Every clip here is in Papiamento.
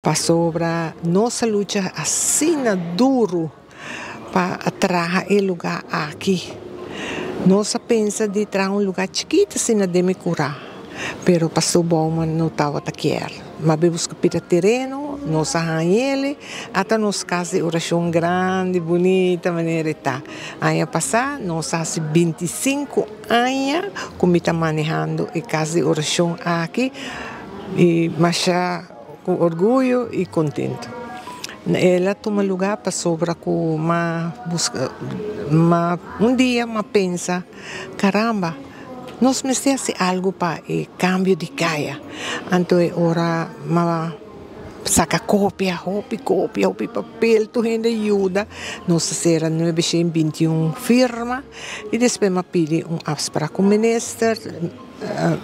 Pasobra nos a lucha asina duru pa traha e lugá aki. Nos a pensa di traha un lugá chikitu asina den mi kurá, pero Pastor Bouman no tabata kier. M'a bai buska pida tereno, nos a haña el, ata nos kas di orashon grandi, bunita manera e ta. Aña pasá nos a hasi 25 aña ku mi ta manehando e kas di orashon aki i masha ku orguyo i kontentu. El a tuma lugá pasobra ku m'a buska, m'a un dia m'a pensa, karamba, nos mester hasi algu pa e kambio di kaya. Anto e ora m'a saka kopia, hopi kopia, hopi papel, tur hende yuda. Nos a sera 921 firma i despues m'a pidi un afsprak ku minister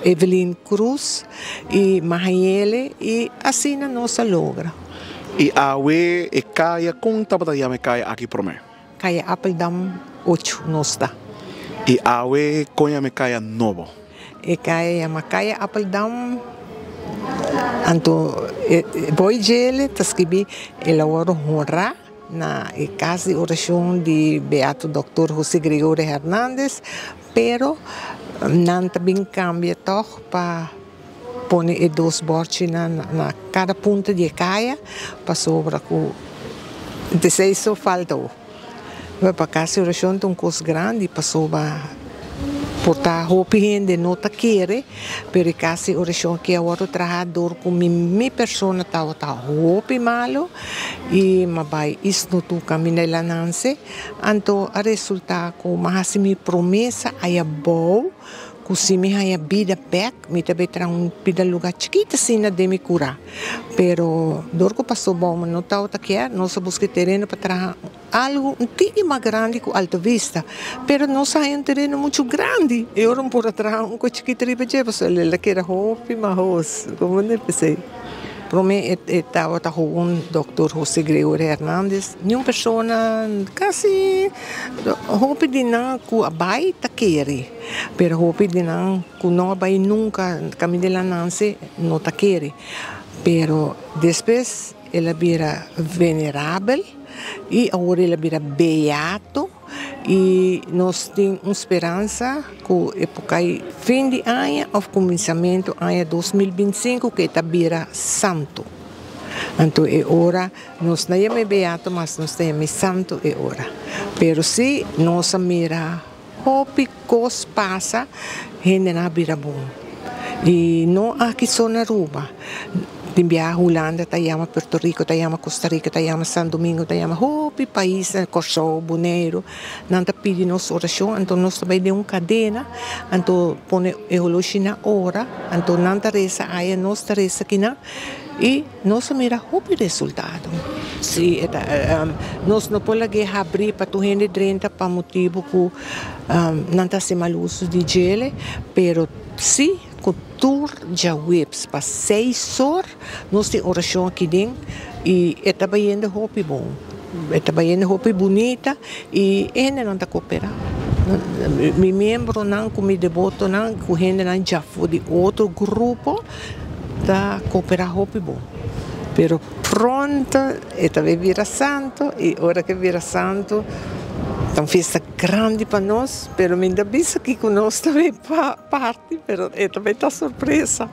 Evelyn Croes i Mahayele i asina nos a logra. I awe e kaya, kon tabata yama e kaya aki promé? Kaya Appeldam 8 nos ta. I awe kon yama e kaya nobo? E kaya yama Kaya Appeldam, anto e boy djele ta skibi el a wòrdu honrá na e kas di orashon di Beato Dòktor José Gregorio Hernandez, pero nan ta bin kambia tòg pa pone e dos bòrchinan na kada punta di e kaya pasobra ku esei so falta awo. Pa kas di orashon ta un kos grandi pasobra por ta hopi hende no ta kere, pero e kas di orashon aki a wòrdu traha dor ku mi persona tabata hopi malu i mi a bai Isnotu kaminda el a nanse. Anto a resultá ku mi a hasi mi promesa aya bou ku si mi haña bida bèk mi ta bai traha un pida lugá chikit asina den mi kurá. Pero dor ku pasó bou mi no tabata kier, nos a buska e tereno pa traha algu un tiki mas grandi ku Alto Vista. Pero nos a haña un tereno muchu grandi i ora mi por a traha un ku chikit riba dje pasobra el a keda hopi mahos. Komo no p'esei? Promé e tabata houn Dòkter José Gregorio Hernandez, niun persona kasi hopi di nan ku a bai ta kere, pero hopi di nan ku no a bai nunka kaminda el a nanse no ta kere. Pero despues el a bira venerabel i awor el a bira beato. I nos tin un speransa ku e por kai fin di aña òf kuminsamentu aña 2025 ku e ta bira santu. Anto e ora nos no yama e beato mas, nos ta yama e santu e ora. Pero si nos a mira hopi kos pasa, hendenan a bira bon. I no aki so na Aruba. Tin biaha Hulanda ta yama Puerto Rico, ta yama Costa Rica, ta yama San Domingo, ta yama hopi paisnan, Kòrsou, Boneiru, nan ta pidi nos orashon, anto nos ta bai den un kadena, anto pone e holoshi na ora, anto nan ta resa aya, nos ta resa kinan, i nos a mira hopi resultado. Si, e ta, nos no por lag'é habrí pa tur hende drenta pa motibu ku nan ta hasi mal uso di djele, pero si ku tur djaweps pa seis or nos tin orashon aki den i e ta bayendo hopi bon, e ta bayendo hopi bunita i e hendenan ta koperá. Mi miembronan ku mi debotonan ku hendenan djafó di otro grupo ta koperá hopi bon. Pero pronto e ta bai bira santu i ora ku e bira santu ta un fiesta grandi pa nos, pero mi ta bisa kiko nos ta bai parti. Pero e ta bai ta sorpresa.